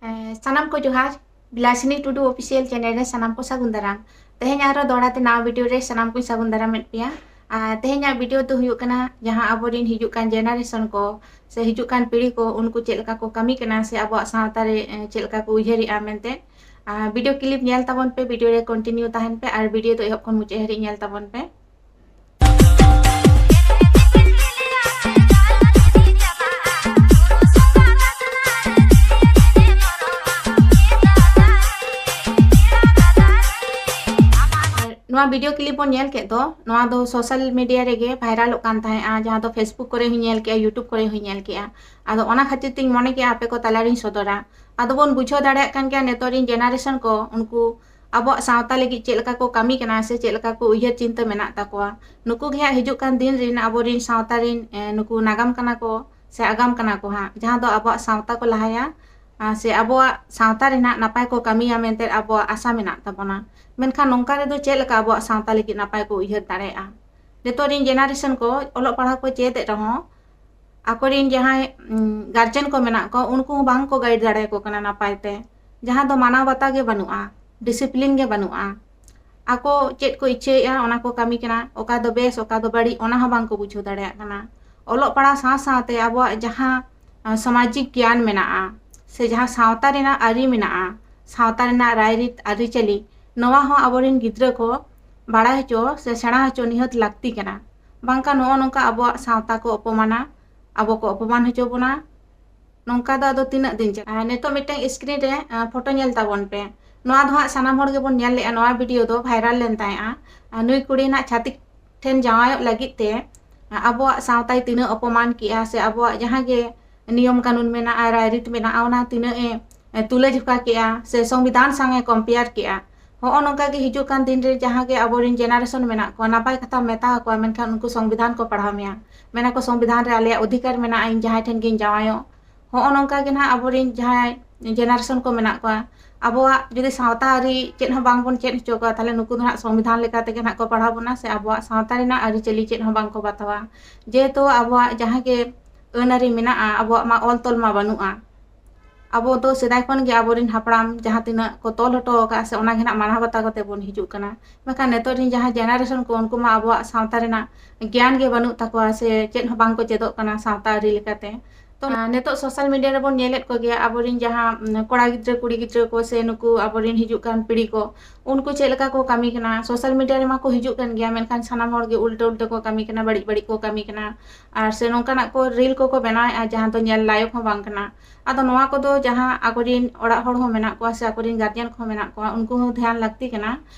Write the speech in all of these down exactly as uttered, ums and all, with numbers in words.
ᱮᱸ, ᱥᱟᱱᱟᱢ ᱠᱚ ᱡᱚᱦᱟᱨ᱾ ᱵᱤᱞᱟᱥᱤᱱᱤ ᱴᱩᱰᱩ ᱚᱯᱷᱤᱥᱤᱭᱟᱞ ᱪᱮᱱᱮᱞ ᱨᱮ ᱥᱟᱱᱟᱢ ᱠᱚ ᱥᱟᱹᱜᱩᱱ ᱫᱟᱨᱟᱢ᱾ ᱛᱮᱦᱮᱧ ᱟᱨᱦᱚᱸ ᱫᱚᱦᱲᱟ ᱛᱮ ᱱᱟᱣᱟ ᱵᱷᱤᱰᱤᱭᱳ ᱨᱮ ᱥᱟᱱᱟᱢ ᱠᱚᱧ ᱥᱟᱹᱜᱩᱱ ᱫᱟᱨᱟᱢᱮᱫ ᱯᱮᱭᱟ᱾ ᱟᱨ ᱛᱮᱦᱮᱧᱟᱜ ᱵᱷᱤᱰᱤᱭᱳ ᱫᱚ ᱦᱩᱭᱩᱜ ᱠᱟᱱᱟ, ᱡᱟᱦᱟᱸ ᱟᱵᱚᱨᱤᱱ ᱦᱤᱡᱩᱜ ᱠᱟᱱ ᱡᱮᱱᱟᱨᱮᱥᱚᱱ ᱠᱚ ᱥᱮ ᱦᱤᱡᱩᱜ ᱠᱟᱱ ᱯᱤᱲᱦᱤ ᱠᱚ, ᱩᱱᱠᱩ ᱪᱮᱫ ᱞᱮᱠᱟ ᱠᱚ ᱠᱟᱹᱢᱤ ᱠᱟᱱᱟ ᱥᱮ ᱟᱵᱚᱣᱟᱜ ᱥᱟᱶᱛᱟ ᱨᱮ, ᱮᱸ, ᱪᱮᱫ ᱞᱮᱠᱟ ᱠᱚ ᱩᱭᱦᱟᱹᱨᱮᱜᱼᱟ ᱢᱮᱱᱛᱮ᱾ ᱟᱨ ᱵᱷᱤᱰᱤᱭᱳ ᱠᱞᱤᱯ ᱧᱮᱞ ᱛᱟᱵᱚᱱ ᱯᱮ, ᱵᱷᱤᱰᱤᱭᱳ ᱨᱮ ᱠᱚᱱᱴᱤᱱᱤᱭᱩ ᱛᱟᱦᱮᱱ ᱯᱮ ᱟᱨ ᱵᱷᱤᱰᱤᱭᱳ ᱫᱚ ᱮᱦᱚᱵ ᱠᱷᱚᱱ ᱢᱩᱪᱟᱹᱫ ᱦᱟᱹᱨᱤᱡ ᱧᱮᱞ ᱛᱟᱵᱚᱱ ᱯᱮ᱾ ᱱᱚᱣᱟ ᱵᱷᱤᱰᱤᱭᱳ ᱠᱞᱤᱯ ᱵᱚᱱ ᱧᱮᱞ ᱠᱮᱫ ᱫᱚ, ᱱᱚᱣᱟ ᱫᱚ ᱥᱳᱥᱟᱞ ᱢᱤᱰᱤᱭᱟ ᱨᱮᱜᱮ ᱵᱷᱟᱭᱨᱟᱞᱚᱜ ᱠᱟᱱ ᱛᱟᱦᱮᱸᱜᱼᱟ, ᱡᱟᱦᱟᱸ ᱫᱚ Facebook ᱠᱚᱨᱮ ᱦᱚᱸᱧ ᱧᱮᱞ ᱠᱮᱜᱼᱟ, YouTube ᱠᱚᱨᱮ ᱦᱚᱸᱧ ᱧᱮᱞ ᱠᱮᱜᱼᱟ᱾ ᱟᱫᱚ ᱚᱱᱟ ᱠᱷᱟᱹᱛᱤᱨ ᱛᱤᱧ ᱢᱚᱱᱮ ᱠᱮᱜᱼᱟ ᱟᱯᱮ ᱠᱚ ᱛᱟᱞᱟᱨᱤᱧ ᱥᱚᱫᱚᱨᱟ᱾ ᱟᱫᱚ ᱵᱚᱱ ᱵᱩᱡᱷᱟᱹᱣ ᱫᱟᱲᱮᱭᱟᱜ ᱠᱟᱱ ᱜᱮᱭᱟ, ᱱᱤᱛᱚᱜ ᱨᱤᱱ ᱡᱮᱱᱟᱨᱮᱥᱚᱱ ᱠᱚ, ᱩᱱᱠᱩ ᱟᱵᱚᱣᱟᱜ ᱥᱟᱶᱛᱟ ᱞᱟᱹᱜᱤᱫ ᱪᱮᱫ ᱞᱮᱠᱟ ᱠᱚ ᱠᱟᱹᱢᱤ ᱠᱟᱱᱟ ᱥᱮ ᱪᱮᱫ ᱞᱮᱠᱟ ᱠᱚ ᱩᱭᱦᱟᱹᱨ ᱪᱤᱱᱛᱟᱹ ᱢᱮᱱᱟᱜ ᱛᱟᱠᱚᱣᱟ᱾ ᱱᱩᱠᱩ ᱜᱮ ᱦᱟᱸᱜ ᱦᱤᱡᱩᱜ ᱠᱟᱱ ᱫᱤᱱ ᱨᱤᱱ ᱟᱵᱚᱨᱤᱱ ᱥᱟᱶᱛᱟ ᱨᱤᱱ, ᱮ, ᱱᱩᱠᱩ ᱱᱟᱜᱟᱢ ᱠᱟᱱᱟ ᱠᱚ ᱥᱮ ᱟᱜᱟᱢ ᱠᱟᱱᱟ ᱠᱚ ᱦᱟᱸᱜ, ᱡᱟᱦᱟᱸ ᱫᱚ ᱟᱵᱚᱣᱟᱜ ᱥᱟᱶᱛᱟ ᱠᱚ ᱞᱟᱦᱟᱭᱟ, ᱟᱨ ᱥᱮ ᱟᱵᱚᱣᱟᱜ ᱥᱟᱶᱛᱟ ᱨᱮᱱᱟᱜ ᱱᱟᱯᱟᱭ ᱠᱚ ᱠᱟᱹᱢᱤᱭᱟ ᱢᱮᱱᱛᱮ ᱟᱵᱚᱣᱟᱜ ᱟᱥᱟ ᱢᱮᱱᱟᱜ ᱛᱟᱵᱚᱱᱟ᱾ ᱢᱮᱱᱠᱷᱟᱱ ᱱᱚᱝᱠᱟ ᱨᱮᱫᱚ ᱪᱮᱫ ᱞᱮᱠᱟ ᱟᱵᱚᱣᱟᱜ ᱥᱟᱶᱛᱟ ᱞᱟᱹᱜᱤᱫ ᱱᱟᱯᱟᱭ ᱠᱚ ᱩᱭᱦᱟᱹᱨ ᱫᱟᱲᱮᱭᱟᱜᱼᱟ? ᱱᱤᱛᱚᱜ ᱨᱤᱱ ᱡᱮᱱᱟᱨᱮᱥᱚᱱ ᱠᱚ ᱚᱞᱚᱜ ᱯᱟᱲᱦᱟᱣ ᱠᱚ ᱪᱮᱫ ᱮᱫ ᱨᱮᱦᱚᱸ, ᱟᱠᱚᱨᱤᱱ ᱡᱟᱦᱟᱸᱭ, ᱩᱢ, ᱜᱟᱨᱡᱮᱱ ᱠᱚ ᱢᱮᱱᱟᱜ ᱠᱚ, ᱩᱱᱠᱩ ᱦᱚᱸ ᱵᱟᱝ ᱠᱚ ᱜᱟᱭᱤᱰ ᱫᱟᱲᱮᱭᱟᱠᱚ ᱠᱟᱱᱟ ᱱᱟᱯᱟᱭ ᱛᱮ, ᱡᱟᱦᱟᱸ ᱫᱚ ᱢᱟᱱᱟᱣ ᱵᱟᱛᱟᱣ ᱜᱮ ᱵᱟᱹᱱᱩᱜᱼᱟ, ᱰᱤᱥᱤᱯᱞᱤᱱ ᱜᱮ ᱵᱟᱹᱱᱩᱜᱼᱟ᱾ ᱟᱠᱚ ᱪᱮᱫ ᱠᱚ ᱤᱪᱪᱷᱟᱹᱭᱮᱫᱼᱟ, ᱚᱱᱟ ᱠᱚ ᱠᱟᱹᱢᱤ ᱠᱟᱱᱟ, ᱚᱠᱟ ᱫᱚ ᱵᱮᱥ, ᱚᱠᱟ ᱫᱚ ᱵᱟᱹᱲᱤᱡ, ᱚᱱᱟ ᱦᱚᱸ ᱵᱟᱝ ᱠᱚ ᱵᱩᱡᱷᱟᱹᱣ ᱫᱟᱲᱮᱭᱟᱜ ᱠᱟᱱᱟ᱾ ᱚᱞᱚᱜ ᱯᱟᱲᱦᱟᱣ ᱥᱟᱶ ᱥᱟᱶᱛᱮ ᱟᱵᱚᱣᱟᱜ ᱡᱟᱦᱟᱸ, ᱟ, ᱥᱟᱢᱟᱡᱤᱠ ᱜᱮᱭᱟᱱ ᱢᱮᱱᱟᱜᱼᱟ, ᱥᱮ ᱡᱟᱦᱟᱸ ᱥᱟᱶᱛᱟ ᱨᱮᱱᱟᱜ ᱟᱹᱨᱤ ᱢᱮᱱᱟᱜᱼᱟ, ᱥᱟᱶᱛᱟ ᱨᱮᱱᱟᱜ ᱨᱟᱭᱨᱤᱛ ᱟᱹᱨᱤᱪᱟᱹᱞᱤ, ᱱᱚᱣᱟ ᱦᱚᱸ ᱟᱵᱚᱨᱤᱱ ᱜᱤᱫᱽᱨᱟᱹ ᱠᱚ ᱵᱟᱲᱟᱭ ᱦᱚᱪᱚ ᱥᱮ ᱥᱮᱬᱟ ᱦᱚᱪᱚ ᱱᱤᱦᱟᱹᱛ ᱞᱟᱹᱠᱛᱤ ᱠᱟᱱᱟ᱾ ᱵᱟᱝᱠᱷᱟᱱ ᱱᱚᱜᱼᱚ ᱱᱚᱝᱠᱟ ᱟᱵᱚᱣᱟᱜ ᱥᱟᱶᱛᱟ ᱠᱚ ᱚᱯᱚᱢᱟᱱᱟ, ᱟᱵᱚ ᱠᱚ ᱚᱯᱚᱢᱟᱱ ᱦᱚᱪᱚ ᱵᱚᱱᱟ᱾ ᱱᱚᱝᱠᱟ ᱫᱚ ᱟᱫᱚ ᱛᱤᱱᱟᱹᱜ ᱫᱤᱱ ᱪᱟᱞᱟᱜᱼᱟ? ᱟᱨ ᱱᱤᱛᱚᱜ ᱢᱤᱫᱴᱟᱝ ᱥᱠᱨᱤᱱ ᱨᱮ, ᱟ, ᱯᱷᱳᱴᱳ ᱧᱮᱞ ᱛᱟᱵᱚᱱ ᱯᱮ᱾ ᱱᱚᱣᱟ ᱫᱚ ᱦᱟᱸᱜ ᱥᱟᱱᱟᱢ ᱦᱚᱲ ᱜᱮᱵᱚᱱ ᱧᱮᱞ ᱞᱮᱜᱼᱟ, ᱱᱚᱣᱟ ᱵᱷᱤᱰᱤᱭᱳ ᱫᱚ ᱵᱷᱟᱭᱨᱟᱞ ᱞᱮᱱ ᱛᱟᱦᱮᱸᱜᱼᱟ᱾ ᱟᱨ ᱱᱩᱭ ᱠᱩᱲᱤ ᱱᱟᱜ ᱪᱷᱟᱹᱛᱤᱠ ᱴᱷᱮᱱ ᱡᱟᱶᱟᱭᱚᱜ ᱞᱟᱹᱜᱤᱫ ᱛᱮ, ᱟ, ᱟᱵᱚᱣᱟᱜ ᱥᱟᱶᱛᱟᱭ ᱛᱤᱱᱟᱹᱜ ᱚᱯᱚᱢᱟᱱ ᱠᱮᱜᱼᱟ ᱥᱮ ᱟᱵᱚᱣᱟᱜ ᱡᱟᱦᱟᱸ ᱜᱮ ᱱᱤᱭᱚᱢ ᱠᱟᱹᱱᱩᱱ ᱢᱮᱱᱟᱜᱼᱟ, ᱨᱟᱭᱨᱤᱛ ᱢᱮᱱᱟᱜᱼᱟ, ᱚᱱᱟ ᱛᱤᱱᱟᱹᱜ ᱮ, ᱮ, ᱛᱩᱞᱟᱹᱡᱚᱠᱷᱟ ᱠᱮᱜᱼᱟ ᱥᱮ ᱥᱚᱝᱵᱤᱫᱷᱟᱱ ᱥᱟᱶ ᱮ ᱠᱚᱢᱯᱮᱭᱟᱨ ᱠᱮᱜᱼᱟ᱾ ᱦᱚᱸᱜᱼᱚ ᱱᱚᱝᱠᱟ ᱜᱮ ᱦᱤᱡᱩᱜ ᱠᱟᱱ ᱫᱤᱱ ᱨᱮ ᱡᱟᱦᱟᱸ ᱜᱮ ᱟᱵᱚᱨᱮᱱ ᱡᱮᱱᱟᱨᱮᱥᱚᱱ ᱢᱮᱱᱟᱜ ᱠᱚᱣᱟ, ᱱᱟᱯᱟᱭ ᱠᱟᱛᱷᱟᱢ ᱢᱮᱛᱟ ᱟᱠᱚᱣᱟ, ᱢᱮᱱᱠᱷᱟᱱ ᱩᱱᱠᱩ ᱥᱚᱝᱵᱤᱫᱷᱟᱱ ᱠᱚ ᱯᱟᱲᱦᱟᱣ ᱢᱮᱭᱟ, ᱢᱮᱱᱟ ᱠᱚ, "ᱥᱚᱝᱵᱤᱫᱷᱟᱱ ᱨᱮ ᱟᱞᱮᱭᱟᱜ ᱚᱫᱷᱤᱠᱟᱨ ᱢᱮᱱᱟᱜᱼᱟ, ᱤᱧ ᱡᱟᱦᱟᱸᱭ ᱴᱷᱮᱱ ᱜᱤᱧ ᱡᱟᱶᱟᱭᱚᱜ᱾" ᱦᱚᱸᱜᱼᱚ ᱱᱚᱝᱠᱟ ᱜᱮ ᱱᱟᱦᱟᱜ ᱟᱵᱚᱨᱮᱱ ᱡᱟᱦᱟᱸᱭ ᱡᱮᱱᱟᱨᱮᱥᱚᱱ ᱠᱚ ᱢᱮᱱᱟᱜ ᱠᱚᱣᱟ, ᱟᱵᱚᱣᱟᱜ ᱡᱩᱫᱤ ᱥᱟᱶᱛᱟ ᱟᱹᱨᱤ ᱪᱮᱫ ᱦᱚᱸ ᱵᱟᱝ ᱵᱚᱱ ᱪᱮᱫ ᱦᱚᱪᱚ ᱠᱚᱣᱟ, ᱛᱟᱦᱞᱮ ᱱᱩᱠᱩ ᱫᱚ ᱱᱟᱦᱟᱜ ᱥᱚᱝᱵᱤᱫᱷᱟᱱ ᱞᱮᱠᱟ ᱛᱮᱜᱮ ᱱᱟᱦᱟᱜ ᱠᱚ ᱯᱟᱲᱦᱟᱣ ᱵᱚᱱᱟ ᱥᱮ ᱟᱵᱚᱣᱟᱜ ᱥᱟᱶᱛᱟ ᱨᱮᱱᱟᱜ ᱟᱹᱨᱤᱪᱟᱹᱞᱤ ᱪᱮᱫ ᱦᱚᱸ ᱵᱟᱝ ᱠᱚ ᱵᱟᱛᱟᱣᱟ᱾ ᱡᱮᱦᱮᱛᱩ ᱟᱵᱚᱣᱟᱜ ᱡᱟᱦᱟᱸ ᱜᱮ ᱟᱹᱱ ᱟᱹᱨᱤ ᱢᱮᱱᱟᱜᱼᱟ, ᱟᱵᱚᱣᱟᱜ ᱢᱟ ᱚᱞ ᱛᱚᱞ ᱢᱟ ᱵᱟᱹᱱᱩᱜᱼᱟ᱾ ᱟᱵᱚ ᱫᱚ ᱥᱮᱫᱟᱭ ᱠᱷᱚᱱ ᱜᱮ ᱟᱵᱚᱨᱮᱱ ᱦᱟᱯᱲᱟᱢ ᱡᱟᱦᱟᱸ ᱛᱤᱱᱟᱹᱜ ᱠᱚ ᱛᱚᱞ ᱦᱚᱴᱚ ᱟᱠᱟᱫᱼᱟ ᱥᱮ, ᱚᱱᱟ ᱜᱮ ᱱᱟᱜ ᱢᱟᱱᱟᱣ ᱵᱟᱛᱟᱣ ᱠᱟᱛᱮ ᱵᱚᱱ ᱦᱤᱡᱩᱜ ᱠᱟᱱᱟ᱾ ᱢᱮᱱᱠᱷᱟᱱ ᱱᱤᱛᱚᱜ ᱨᱮᱱ ᱡᱟᱦᱟᱸ generation ᱠᱚ, ᱩᱱᱠᱩ ᱢᱟ ᱟᱵᱚᱣᱟᱜ ᱥᱟᱶᱛᱟ ᱨᱮᱱᱟᱜ ᱜᱮᱭᱟᱱ ᱜᱮ ᱵᱟᱹᱱᱩᱜ ᱛᱟᱠᱚᱣᱟ ᱥᱮ ᱪᱮᱫ ᱦᱚᱸ ᱵᱟᱝ ᱠᱚ ᱪᱮᱫᱚᱜ ᱠᱟᱱᱟ ᱥᱟᱶᱛᱟ ᱟᱹᱨᱤ ᱞᱮᱠᱟᱛᱮ᱾ ᱛᱚ, ᱱᱤᱛᱚᱜ social media ᱨᱮᱵᱚᱱ ᱧᱮᱞᱮᱫ ᱠᱚᱜᱮᱭᱟ ᱟᱵᱚᱨᱮᱱ ᱡᱟᱦᱟᱸ, ᱩᱢ, ᱠᱚᱲᱟ ᱜᱤᱫᱽᱨᱟᱹ, ᱠᱩᱲᱤ ᱜᱤᱫᱽᱨᱟᱹ ᱠᱚ ᱥᱮ ᱱᱩᱠᱩ ᱟᱵᱚᱨᱮᱱ ᱦᱤᱡᱩᱜ ᱠᱟᱱ ᱯᱤᱲᱦᱤ ᱠᱚ, ᱩᱱᱠᱩ ᱪᱮᱫ ᱞᱮᱠᱟ ᱠᱚ ᱠᱟᱹᱢᱤ ᱠᱟᱱᱟ᱾ Social media ᱨᱮᱢᱟ ᱠᱚ ᱦᱤᱡᱩᱜ ᱠᱟᱱ ᱜᱮᱭᱟ, ᱢᱮᱱᱠᱷᱟᱱ ᱥᱟᱱᱟᱢ ᱦᱚᱲ ᱜᱮ ᱩᱞᱴᱟᱹ ᱩᱞᱴᱟᱹ ᱠᱚ ᱠᱟᱹᱢᱤ ᱠᱟᱱᱟ, ᱵᱟᱹᱲᱤᱡ ᱵᱟᱹᱲᱤᱡ ᱠᱚ ᱠᱟᱹᱢᱤ ᱠᱟᱱᱟ᱾ ᱟᱨ ᱥᱮ ᱱᱚᱝᱠᱟᱱᱟᱜ ᱠᱚ reel ᱠᱚᱠᱚ ᱵᱮᱱᱟᱣᱮᱫᱼᱟ, ᱡᱟᱦᱟᱸ ᱫᱚ ᱧᱮᱞ ᱞᱟᱭᱚᱠ ᱦᱚᱸ ᱵᱟᱝ ᱠᱟᱱᱟ᱾ ᱟᱫᱚ ᱱᱚᱣᱟ ᱠᱚᱫᱚ ᱡᱟᱦᱟᱸ ᱟᱠᱚᱨᱮᱱ ᱚᱲᱟᱜ ᱦᱚᱲ ᱦᱚᱸ ᱢᱮᱱᱟᱜ ᱠᱚᱣᱟ ᱥᱮ ᱟᱠᱚᱨᱮᱱ guardian ᱠᱚᱦᱚᱸ ᱢᱮᱱᱟᱜ ᱠᱚᱣᱟ, ᱩᱱᱠᱩ ᱦᱚᱸ ᱫᱷᱮᱭᱟᱱ ᱞᱟᱹᱠᱛᱤ ᱠᱟᱱᱟ᱾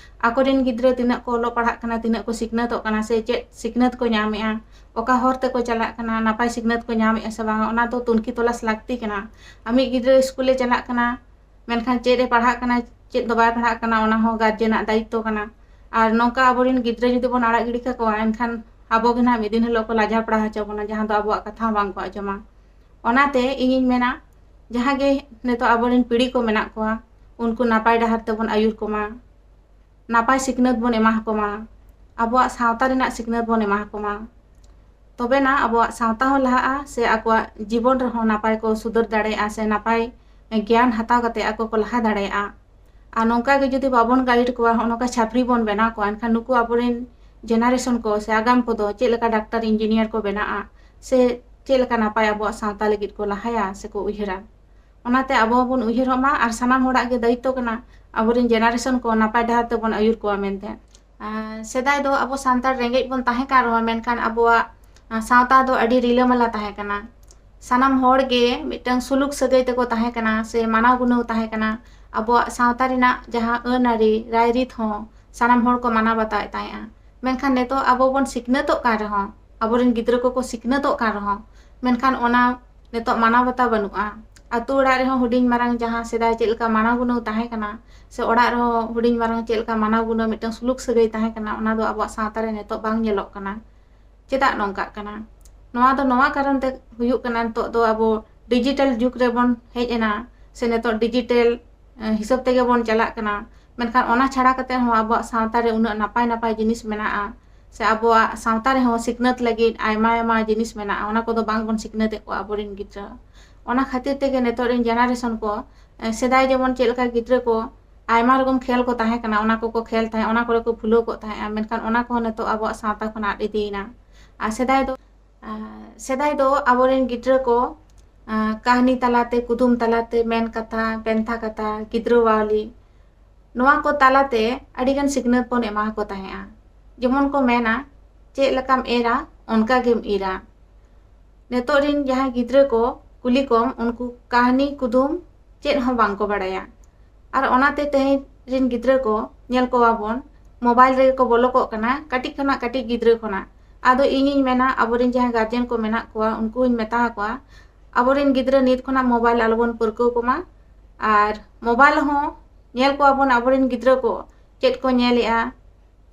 ᱟᱠᱚᱨᱮᱱ ᱜᱤᱫᱽᱨᱟᱹ ᱛᱤᱱᱟᱹᱜ ᱠᱚ ᱚᱞᱚᱜ ᱯᱟᱲᱦᱟᱜ ᱠᱟᱱᱟ, ᱛᱤᱱᱟᱹᱜ ᱠᱚ ᱥᱤᱠᱷᱱᱟᱹᱛᱚᱜ ᱠᱟᱱᱟ ᱥᱮ ᱪᱮᱫ ᱥᱤᱠᱷᱱᱟᱹᱛ ᱠᱚ ᱧᱟᱢᱮᱫᱼᱟ, ᱚᱠᱟ ᱦᱚᱨ ᱛᱮᱠᱚ ᱪᱟᱞᱟᱜ ᱠᱟᱱᱟ, ᱱᱟᱯᱟᱭ ᱥᱤᱠᱷᱱᱟᱹᱛ ᱠᱚ ᱧᱟᱢᱮᱫᱼᱟ ᱥᱮ ᱵᱟᱝᱟ, ᱚᱱᱟ ᱫᱚ ᱛᱩᱱᱠᱷᱤ ᱛᱚᱞᱟᱥ ᱞᱟᱹᱠᱛᱤ ᱠᱟᱱᱟ᱾ ᱟᱢᱤᱡ ᱜᱤᱫᱽᱨᱟᱹ ᱥᱠᱩᱞᱮ ᱪᱟᱞᱟᱜ ᱠᱟᱱᱟ, ᱢᱮᱱᱠᱷᱟᱱ ᱪᱮᱫ ᱮ ᱯᱟᱲᱦᱟᱜ ᱠᱟᱱᱟ, ᱪᱮᱫ ᱫᱚ ᱵᱟᱭ ᱯᱟᱲᱦᱟᱜ ᱠᱟᱱᱟ, ᱚᱱᱟ ᱦᱚᱸ ᱜᱟᱨᱡᱮᱱᱟᱜ ᱫᱟᱭᱤᱛᱛᱚ ᱠᱟᱱᱟ᱾ ᱟᱨ ᱱᱚᱝᱠᱟ ᱟᱵᱚᱨᱮᱱ ᱜᱤᱫᱽᱨᱟᱹ ᱡᱩᱫᱤ ᱵᱚᱱ ᱟᱲᱟᱜ ᱜᱤᱰᱤ ᱠᱟᱠᱚᱣᱟ, ᱮᱱᱠᱷᱟᱱ ᱟᱵᱚ ᱜᱮ ᱱᱟᱦᱟᱜ ᱢᱤᱫ ᱫᱤᱱ ᱦᱤᱞᱳᱜ ᱠᱚ ᱞᱟᱡᱟᱣ ᱯᱟᱲᱟᱣ ᱦᱚᱪᱚ ᱵᱚᱱᱟ, ᱡᱟᱦᱟᱸ ᱫᱚ ᱟᱵᱚᱣᱟᱜ ᱠᱟᱛᱷᱟ ᱦᱚᱸ ᱵᱟᱝ ᱠᱚ ᱟᱸᱡᱚᱢᱟ᱾ ᱚᱱᱟᱛᱮ ᱤᱧᱤᱧ ᱢᱮᱱᱟ, ᱡᱟᱦᱟᱸ ᱜᱮ ᱱᱤᱛᱚᱜ ᱟᱵᱚᱨᱮᱱ ᱯᱤᱲᱦᱤ ᱠᱚ ᱢᱮᱱᱟᱜ ᱠᱚᱣᱟ, ᱩᱱᱠᱩ ᱱᱟᱯᱟᱭ ᱰᱟᱦᱟᱨ ᱛᱮᱵᱚᱱ ᱟᱹᱭᱩᱨ ᱠᱚᱢᱟ, ᱱᱟᱯᱟᱭ ᱥᱤᱠᱷᱱᱟᱹᱛ ᱵᱚᱱ ᱮᱢᱟ ᱠᱚᱢᱟ, ᱟᱵᱚᱣᱟᱜ ᱥᱟᱶᱛᱟ ᱨᱮᱱᱟᱜ ᱥᱤᱠᱷᱱᱟᱹᱛ ᱵᱚᱱ ᱮᱢᱟ ᱠᱚᱢᱟ᱾ ᱛᱚᱵᱮᱱᱟ ᱟᱵᱚᱣᱟᱜ ᱥᱟᱶᱛᱟ ᱦᱚᱸ ᱞᱟᱦᱟᱜᱼᱟ, ᱥᱮ ᱟᱠᱚᱣᱟᱜ ᱡᱤᱵᱚᱱ ᱨᱮᱦᱚᱸ ᱱᱟᱯᱟᱭ ᱠᱚ ᱥᱩᱫᱷᱟᱹᱨ ᱫᱟᱲᱮᱭᱟᱜᱼᱟ, ᱥᱮ ᱱᱟᱯᱟᱭ ᱜᱮᱭᱟᱱ ᱦᱟᱛᱟᱣ ᱠᱟᱛᱮ ᱟᱠᱚ ᱠᱚ ᱞᱟᱦᱟ ᱫᱟᱲᱮᱭᱟᱜᱼᱟ᱾ ᱟᱨ ᱱᱚᱝᱠᱟ ᱜᱮ ᱡᱩᱫᱤ ᱵᱟᱵᱚᱱ guide ᱠᱚᱣᱟ, ᱦᱚᱸᱜᱼᱚ ᱱᱚᱝᱠᱟ ᱪᱷᱟᱯᱨᱤ ᱵᱚᱱ ᱵᱮᱱᱟᱣ ᱠᱚᱣᱟ, ᱮᱱᱠᱷᱟᱱ ᱱᱩᱠᱩ ᱟᱵᱚᱨᱮᱱ generation ᱠᱚ ᱥᱮ ᱟᱜᱟᱢ ᱠᱚᱫᱚ ᱪᱮᱫ ᱞᱮᱠᱟ ᱰᱟᱠᱛᱟᱨ, engineer ᱠᱚ ᱵᱮᱱᱟᱜᱼᱟ, ᱥᱮ ᱪᱮᱫ ᱞᱮᱠᱟ ᱱᱟᱯᱟᱭ ᱟᱵᱚᱣᱟᱜ ᱥᱟᱶᱛᱟ ᱞᱟᱹᱜᱤᱫ ᱠᱚ ᱞᱟᱦᱟᱭᱟ ᱥᱮᱠᱚ ᱩᱭᱦᱟᱹᱨᱟ᱾ ᱚᱱᱟᱛᱮ ᱟᱵᱚ ᱦᱚᱸᱵᱚᱱ ᱩᱭᱦᱟᱹᱨᱚᱜ ᱢᱟ, ᱟᱨ ᱥᱟᱱᱟᱢ ᱦᱚᱲᱟᱜ ᱜᱮ ᱫᱟᱭᱤᱛᱛᱚ ᱠᱟᱱᱟ ᱟᱵᱚᱨᱮᱱ generation ᱠᱚ ᱱᱟᱯᱟᱭ ᱰᱟᱦᱟᱨ ᱛᱮᱵᱚᱱ ᱟᱹᱭᱩᱨ ᱠᱚᱣᱟ ᱢᱮᱱᱛᱮ᱾ ᱟᱨ ᱥᱮᱫᱟᱭ ᱫᱚ ᱟᱵᱚ ᱥᱟᱱᱛᱟᱲ ᱨᱮᱸᱜᱮᱡ ᱵᱚᱱ ᱛᱟᱦᱮᱸ ᱠᱟᱱ ᱨᱮᱦᱚᱸ, ᱢᱮᱱᱠᱷᱟᱱ ᱟᱵᱚᱣᱟᱜ, ᱟ, ᱥᱟᱶᱛᱟ ᱫᱚ ᱟᱹᱰᱤ ᱨᱤᱞᱟᱹᱢᱟᱞᱟ ᱛᱟᱦᱮᱸ ᱠᱟᱱᱟ᱾ ᱥᱟᱱᱟᱢ ᱦᱚᱲ ᱜᱮ ᱢᱤᱫᱴᱟᱝ ᱥᱩᱞᱩᱠ ᱥᱟᱹᱜᱟᱹᱭ ᱛᱮᱠᱚ ᱛᱟᱦᱮᱸ ᱠᱟᱱᱟ ᱥᱮ ᱢᱟᱱᱟᱣ ᱜᱩᱱᱟᱹᱣ ᱛᱟᱦᱮᱸ ᱠᱟᱱᱟ᱾ ᱟᱵᱚᱣᱟᱜ ᱥᱟᱶᱛᱟ ᱨᱮᱱᱟᱜ ᱡᱟᱦᱟᱸ ᱟᱹᱱ ᱟᱹᱨᱤ, ᱨᱟᱭᱨᱤᱛ ᱦᱚᱸ ᱥᱟᱱᱟᱢ ᱦᱚᱲ ᱠᱚ ᱢᱟᱱᱟᱣ ᱵᱟᱛᱟᱣᱮᱫ ᱛᱟᱦᱮᱸᱜᱼᱟ᱾ ᱢᱮᱱᱠᱷᱟᱱ ᱱᱤᱛᱚᱜ ᱟᱵᱚ ᱵᱚᱱ ᱥᱤᱠᱷᱱᱟᱹᱛᱚᱜ ᱠᱟᱱ ᱨᱮᱦᱚᱸ, ᱟᱵᱚᱨᱮᱱ ᱜᱤᱫᱽᱨᱟᱹ ᱠᱚᱠᱚ ᱥᱤᱠᱷᱱᱟᱹᱛᱚᱜ ᱠᱟᱱ ᱨᱮᱦᱚᱸ, ᱢᱮᱱᱠᱷᱟᱱ ᱚᱱᱟ ᱱᱤᱛᱚᱜ ᱢᱟᱱᱟᱣ ᱵᱟᱛᱟᱣ ᱵᱟᱹᱱᱩᱜᱼᱟ᱾ ᱟᱛᱳ ᱚᱲᱟᱜ ᱨᱮᱦᱚᱸ ᱦᱩᱰᱤᱧ ᱢᱟᱨᱟᱝ ᱡᱟᱦᱟᱸ ᱥᱮᱫᱟᱭ ᱪᱮᱫ ᱞᱮᱠᱟ ᱢᱟᱱᱟᱣ ᱜᱩᱱᱟᱹᱣ ᱛᱟᱦᱮᱸ ᱠᱟᱱᱟ, ᱥᱮ ᱚᱲᱟᱜ ᱨᱮᱦᱚᱸ ᱦᱩᱰᱤᱧ ᱢᱟᱨᱟᱝ ᱪᱮᱫ ᱞᱮᱠᱟ ᱢᱟᱱᱟᱣ ᱜᱩᱱᱟᱹᱣ ᱢᱤᱫᱴᱟᱝ ᱥᱩᱞᱩᱠ ᱥᱟᱹᱜᱟᱹᱭ ᱛᱟᱦᱮᱸ ᱠᱟᱱᱟ, ᱚᱱᱟ ᱫᱚ ᱟᱵᱚᱣᱟᱜ ᱥᱟᱶᱛᱟ ᱨᱮ ᱱᱤᱛᱚᱜ ᱵᱟᱝ ᱧᱮᱞᱚᱜ ᱠᱟᱱᱟ᱾ ᱪᱮᱫᱟᱜ ᱱᱚᱝᱠᱟᱜ ᱠᱟᱱᱟ? ᱱᱚᱣᱟ ᱫᱚ ᱱᱚᱣᱟ ᱠᱟᱨᱚᱱ ᱛᱮ ᱦᱩᱭᱩᱜ ᱠᱟᱱᱟ, ᱱᱤᱛᱚᱜ ᱫᱚ ᱟᱵᱚ digital ᱡᱩᱜᱽ ᱨᱮᱵᱚᱱ ᱦᱮᱡ ᱮᱱᱟ, ᱥᱮ ᱱᱤᱛᱚᱜ digital, ᱮ, ᱦᱤᱥᱟᱹᱵ ᱛᱮᱜᱮ ᱵᱚᱱ ᱪᱟᱞᱟᱜ ᱠᱟᱱᱟ᱾ ᱢᱮᱱᱠᱷᱟᱱ ᱚᱱᱟ ᱪᱷᱟᱲᱟ ᱠᱟᱛᱮ ᱦᱚᱸ ᱟᱵᱚᱣᱟᱜ ᱥᱟᱶᱛᱟ ᱨᱮ ᱩᱱᱟᱹᱜ ᱱᱟᱯᱟᱭ ᱱᱟᱯᱟᱭ ᱡᱤᱱᱤᱥ ᱢᱮᱱᱟᱜᱼᱟ, ᱥᱮ ᱟᱵᱚᱣᱟᱜ ᱥᱟᱶᱛᱟ ᱨᱮᱦᱚᱸ ᱥᱤᱠᱷᱱᱟᱹᱛ ᱞᱟᱹᱜᱤᱫ ᱟᱭᱢᱟ ᱟᱭᱢᱟ ᱡᱤᱱᱤᱥ ᱢᱮᱱᱟᱜᱼᱟ, ᱚᱱᱟ ᱠᱚᱫᱚ ᱵᱟᱝ ᱵᱚᱱ ᱥᱤᱠᱷᱱᱟᱹᱛᱮᱫ ᱠᱚᱣᱟ ᱟᱵᱚᱨᱮᱱ ᱜᱤᱫᱽᱨᱟᱹ᱾ ᱚᱱᱟ ᱠᱷᱟᱹᱛᱤᱨ ᱛᱮᱜᱮ ᱱᱤᱛᱚᱜ ᱨᱮᱱ ᱡᱮᱱᱟᱨᱮᱥᱚᱱ ᱠᱚ, ᱮ, ᱥᱮᱫᱟᱭ ᱡᱮᱢᱚᱱ ᱪᱮᱫ ᱞᱮᱠᱟ ᱜᱤᱫᱽᱨᱟᱹ ᱠᱚ ᱟᱭᱢᱟ ᱨᱚᱠᱚᱢ ᱠᱷᱮᱞ ᱠᱚ ᱛᱟᱦᱮᱸ ᱠᱟᱱᱟ, ᱚᱱᱟ ᱠᱚᱠᱚ ᱠᱷᱮᱞ ᱛᱟᱦᱮᱸᱫ, ᱚᱱᱟ ᱠᱚᱨᱮ ᱠᱚ ᱵᱷᱩᱞᱟᱹᱣ ᱠᱚᱜ ᱛᱟᱦᱮᱸᱫᱼᱟ, ᱢᱮᱱᱠᱷᱟᱱ ᱚᱱᱟ ᱠᱚᱦᱚᱸ ᱱᱤᱛᱚᱜ ᱟᱵᱚᱣᱟᱜ ᱥᱟᱶᱛᱟ ᱠᱷᱚᱱ ᱟᱫ ᱤᱫᱤᱭᱮᱱᱟ᱾ ᱟᱨ ᱥᱮᱫᱟᱭ ᱫᱚ, ᱟᱨ ᱥᱮᱫᱟᱭ ᱫᱚ ᱟᱵᱚᱨᱮᱱ ᱜᱤᱫᱽᱨᱟᱹ ᱠᱚ, ᱟᱨ ᱠᱟᱹᱦᱱᱤ ᱛᱟᱞᱟᱛᱮ, ᱠᱩᱫᱩᱢ ᱛᱟᱞᱟᱛᱮ, ᱢᱮᱱ ᱠᱟᱛᱷᱟ, ᱵᱷᱮᱱᱛᱟ ᱠᱟᱛᱷᱟ, ᱜᱤᱫᱽᱨᱟᱹᱣᱟᱣᱞᱤ, ᱱᱚᱣᱟ ᱠᱚ ᱛᱟᱞᱟᱛᱮ ᱟᱹᱰᱤᱜᱟᱱ ᱥᱤᱠᱷᱱᱟᱹᱛ ᱵᱚᱱ ᱮᱢᱟ ᱠᱚ ᱛᱟᱦᱮᱸᱫᱼᱟ᱾ ᱡᱮᱢᱚᱱ ᱠᱚ ᱢᱮᱱᱟ, "ᱪᱮᱫ ᱞᱮᱠᱟᱢ ᱮᱨᱟ, ᱚᱱᱠᱟ ᱜᱮᱢ ᱤᱨᱟ᱾" ᱱᱤᱛᱚᱜ ᱨᱮᱱ ᱡᱟᱦᱟᱸᱭ ᱜᱤᱫᱽᱨᱟᱹ ᱠᱚ ᱠᱩᱞᱤ ᱠᱚᱢ, ᱩᱱᱠᱩ ᱠᱟᱹᱦᱱᱤ, ᱠᱩᱫᱩᱢ ᱪᱮᱫ ᱦᱚᱸ ᱵᱟᱝ ᱠᱚ ᱵᱟᱲᱟᱭᱟ᱾ ᱟᱨ ᱚᱱᱟᱛᱮ ᱛᱮᱦᱮᱧ ᱨᱮᱱ ᱜᱤᱫᱽᱨᱟᱹ ᱠᱚ ᱧᱮᱞ ᱠᱚᱣᱟ ᱵᱚᱱ, ᱢᱳᱵᱟᱭᱤᱞ ᱨᱮᱜᱮ ᱠᱚ ᱵᱚᱞᱚ ᱠᱚᱜ ᱠᱟᱱᱟ, ᱠᱟᱹᱴᱤᱡ ᱠᱷᱚᱱᱟᱜ, ᱠᱟᱹᱴᱤᱡ ᱜᱤᱫᱽᱨᱟᱹ ᱠᱷᱚᱱᱟᱜ᱾ ᱟᱫᱚ ᱤᱧᱤᱧ ᱢᱮᱱᱟ, ᱟᱵᱚᱨᱮᱱ ᱡᱟᱦᱟᱸᱭ ᱜᱟᱨᱡᱮᱱ ᱠᱚ ᱢᱮᱱᱟᱜ ᱠᱚᱣᱟ, ᱩᱱᱠᱩ ᱦᱚᱸᱧ ᱢᱮᱛᱟ ᱟᱠᱚᱣᱟ, ᱟᱵᱚᱨᱮᱱ ᱜᱤᱫᱽᱨᱟᱹ ᱱᱤᱛ ᱠᱷᱚᱱᱟᱜ ᱢᱳᱵᱟᱭᱤᱞ ᱟᱞᱚᱵᱚᱱ ᱯᱟᱹᱨᱠᱟᱹᱣ ᱠᱚᱢᱟ᱾ ᱟᱨ ᱢᱳᱵᱟᱭᱤᱞ ᱦᱚᱸ ᱧᱮᱞ ᱠᱚᱣᱟ ᱵᱚᱱ, ᱟᱵᱚᱨᱮᱱ ᱜᱤᱫᱽᱨᱟᱹ ᱠᱚ ᱪᱮᱫ ᱠᱚ ᱧᱮᱞᱮᱜᱼᱟ,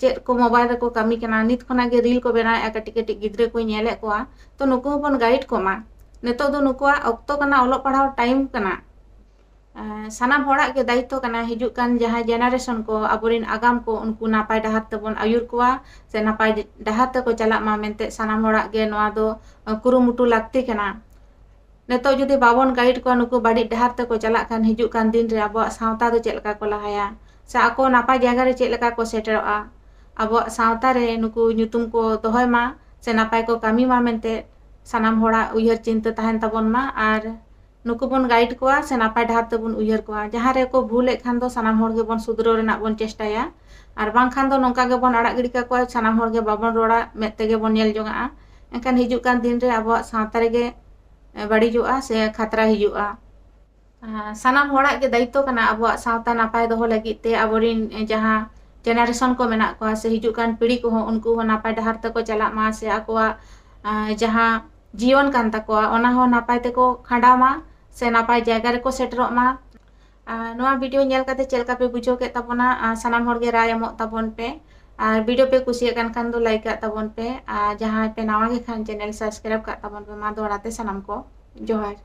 ᱪᱮᱫ ᱠᱚ ᱢᱳᱵᱟᱭᱤᱞ ᱨᱮᱠᱚ ᱠᱟᱹᱢᱤ ᱠᱟᱱᱟ, ᱱᱤᱛ ᱠᱷᱚᱱᱟᱜ ᱜᱮ ᱨᱤᱞ ᱠᱚ ᱵᱮᱱᱟᱣᱮᱫᱼᱟ, ᱠᱟᱹᱴᱤᱡ ᱠᱟᱹᱴᱤᱡ ᱜᱤᱫᱽᱨᱟᱹ ᱠᱚᱧ ᱧᱮᱞᱮᱫ ᱠᱚᱣᱟ᱾ ᱛᱚ ᱱᱩᱠᱩ ᱦᱚᱸᱵᱚᱱ ᱜᱟᱭᱤᱰ ᱠᱚᱢᱟ᱾ ᱱᱤᱛᱚᱜ ᱫᱚ ᱱᱩᱠᱩᱣᱟᱜ ᱚᱠᱛᱚ ᱠᱟᱱᱟ, ᱚᱞᱚᱜ ᱯᱟᱲᱦᱟᱣ ᱴᱟᱭᱤᱢ ᱠᱟᱱᱟ᱾ ᱮᱸ, ᱥᱟᱱᱟᱢ ᱦᱚᱲᱟᱜ ᱜᱮ ᱫᱟᱭᱤᱛᱛᱚ ᱠᱟᱱᱟ, ᱦᱤᱡᱩᱜ ᱠᱟᱱ ᱡᱟᱦᱟᱸᱭ ᱡᱮᱱᱟᱨᱮᱥᱚᱱ ᱠᱚ, ᱟᱵᱚᱨᱮᱱ ᱟᱜᱟᱢ ᱠᱚ, ᱩᱱᱠᱩ ᱱᱟᱯᱟᱭ ᱰᱟᱦᱟᱨ ᱛᱮᱵᱚᱱ ᱟᱹᱭᱩᱨ ᱠᱚᱣᱟ ᱥᱮ ᱱᱟᱯᱟᱭ ᱰᱟᱦᱟᱨ ᱛᱮᱠᱚ ᱪᱟᱞᱟᱜ ᱢᱟ ᱢᱮᱱᱛᱮ ᱥᱟᱱᱟᱢ ᱦᱚᱲᱟᱜ ᱜᱮ ᱱᱚᱣᱟ ᱫᱚ, ᱮᱸ, ᱠᱩᱨᱩᱢᱩᱴᱩ ᱞᱟᱹᱠᱛᱤ ᱠᱟᱱᱟ᱾ ᱱᱤᱛᱚᱜ ᱡᱩᱫᱤ ᱵᱟᱵᱚᱱ ᱜᱟᱭᱤᱰ ᱠᱚᱣᱟ, ᱱᱩᱠᱩ ᱵᱟᱹᱲᱤᱡ ᱰᱟᱦᱟᱨ ᱛᱮᱠᱚ ᱪᱟᱞᱟᱜ ᱠᱷᱟᱱ, ᱦᱤᱡᱩᱜ ᱠᱟᱱ ᱫᱤᱱ ᱨᱮ ᱟᱵᱚᱣᱟᱜ ᱥᱟᱶᱛᱟ ᱫᱚ ᱪᱮᱫ ᱞᱮᱠᱟ ᱠᱚ ᱞᱟᱦᱟᱭᱟ ᱥᱮ ᱟᱠᱚ ᱱᱟᱯᱟᱭ ᱡᱟᱭᱜᱟ ᱨᱮ ᱪᱮᱫ ᱞᱮᱠᱟ ᱠᱚ ᱥᱮᱴᱮᱨᱚᱜᱼᱟ, ᱟᱵᱚᱣᱟᱜ ᱥᱟᱶᱛᱟ ᱨᱮ ᱱᱩᱠᱩ ᱧᱩᱛᱩᱢ ᱠᱚ ᱫᱚᱦᱚᱭ ᱢᱟ ᱥᱮ ᱱᱟᱯᱟᱭ ᱠᱚ ᱠᱟᱹᱢᱤ ᱢᱟ ᱢᱮᱱᱛᱮ ᱥᱟᱱᱟᱢ ᱦᱚᱲᱟᱜ ᱩᱭᱦᱟᱹᱨ ᱪᱤᱱᱛᱟᱹ ᱛᱟᱦᱮᱱ ᱛᱟᱵᱚᱱ ᱢᱟ᱾ ᱟᱨ ᱱᱩᱠᱩ ᱵᱚᱱ ᱜᱟᱭᱤᱰ ᱠᱚᱣᱟ ᱥᱮ ᱱᱟᱯᱟᱭ ᱰᱟᱦᱟᱨ ᱛᱮᱵᱚᱱ ᱩᱭᱦᱟᱹᱨ ᱠᱚᱣᱟ᱾ ᱡᱟᱦᱟᱸ ᱨᱮᱠᱚ ᱵᱷᱩᱞᱮᱫ ᱠᱷᱟᱱ ᱫᱚ ᱥᱟᱱᱟᱢ ᱦᱚᱲ ᱜᱮᱵᱚᱱ ᱥᱩᱫᱷᱨᱟᱹᱣ ᱨᱮᱱᱟᱜ ᱵᱚᱱ ᱪᱮᱥᱴᱟᱭᱟ, ᱟᱨ ᱵᱟᱝᱠᱷᱟᱱ ᱫᱚ ᱱᱚᱝᱠᱟ ᱜᱮᱵᱚᱱ ᱟᱲᱟᱜ ᱜᱤᱰᱤ ᱠᱟᱠᱚᱣᱟ, ᱥᱟᱱᱟᱢ ᱦᱚᱲ ᱜᱮ ᱵᱟᱵᱚᱱ ᱨᱚᱲᱟ, ᱢᱮᱫ ᱛᱮᱜᱮ ᱵᱚᱱ ᱧᱮᱞ ᱡᱚᱝᱟᱜᱼᱟ᱾ ᱮᱱᱠᱷᱟᱱ ᱦᱤᱡᱩᱜ ᱠᱟᱱ ᱫᱤᱱ ᱨᱮ ᱟᱵᱚᱣᱟᱜ ᱥᱟᱶᱛᱟ ᱨᱮᱜᱮ, ᱮ, ᱵᱟᱹᱲᱤᱡᱚᱜᱼᱟ ᱥᱮ ᱠᱷᱟᱛᱨᱟ ᱦᱤᱡᱩᱜᱼᱟ᱾ ᱟᱨ ᱥᱟᱱᱟᱢ ᱦᱚᱲᱟᱜ ᱜᱮ ᱫᱟᱭᱤᱛᱛᱚ ᱠᱟᱱᱟ ᱟᱵᱚᱣᱟᱜ ᱥᱟᱶᱛᱟ ᱱᱟᱯᱟᱭ ᱫᱚᱦᱚ ᱞᱟᱹᱜᱤᱫ ᱛᱮ ᱟᱵᱚᱨᱮᱱ, ᱮ, ᱡᱟᱦᱟᱸ ᱡᱮᱱᱟᱨᱮᱥᱚᱱ ᱠᱚ ᱢᱮᱱᱟᱜ ᱠᱚᱣᱟ ᱥᱮ ᱦᱤᱡᱩᱜ ᱠᱟᱱ ᱯᱤᱲᱦᱤ ᱠᱚᱦᱚᱸ, ᱩᱱᱠᱩ ᱦᱚᱸ ᱱᱟᱯᱟᱭ ᱰᱟᱦᱟᱨ ᱛᱮᱠᱚ ᱪᱟᱞᱟᱜ ᱢᱟ ᱥᱮ ᱟᱠᱚᱣᱟᱜ, ᱟ, ᱡᱟᱦᱟᱸ ᱡᱤᱭᱚᱱ ᱠᱟᱱ ᱛᱟᱠᱚᱣᱟ, ᱚᱱᱟ ᱦᱚᱸ ᱱᱟᱯᱟᱭ ᱛᱮᱠᱚ ᱠᱷᱟᱸᱰᱟᱣ ᱢᱟ ᱥᱮ ᱱᱟᱯᱟᱭ ᱡᱟᱭᱜᱟ ᱨᱮᱠᱚ ᱥᱮᱴᱮᱨᱚᱜ ᱢᱟ᱾ ᱟᱨ ᱱᱚᱣᱟ ᱵᱷᱤᱰᱤᱭᱳ ᱧᱮᱞ ᱠᱟᱛᱮ ᱪᱮᱫ ᱞᱮᱠᱟ ᱯᱮ ᱵᱩᱡᱷᱟᱹᱣ ᱠᱮᱫ ᱛᱟᱵᱚᱱᱟ? ᱟᱨ ᱥᱟᱱᱟᱢ ᱦᱚᱲ ᱜᱮ ᱨᱟᱭ ᱮᱢᱚᱜ ᱛᱟᱵᱚᱱ ᱯᱮ᱾ ᱟᱨ ᱵᱷᱤᱰᱤᱭᱳ ᱯᱮ ᱠᱩᱥᱤᱭᱟᱜ ᱠᱟᱱ ᱠᱷᱟᱱ ᱫᱚ ᱞᱟᱭᱤᱠ ᱠᱟᱜ ᱛᱟᱵᱚᱱ ᱯᱮ᱾ ᱟᱨ ᱡᱟᱦᱟᱸᱭ ᱯᱮ ᱱᱟᱣᱟ ᱜᱮ ᱠᱷᱟᱱ ᱪᱮᱱᱮᱞ ᱥᱟᱵᱥᱠᱨᱟᱭᱤᱵ ᱠᱟᱜ ᱛᱟᱵᱚᱱ ᱯᱮ᱾ ᱢᱟ ᱫᱚᱦᱲᱟ ᱛᱮ ᱥᱟᱱᱟᱢ ᱠᱚ ᱡᱚᱦᱟᱨ᱾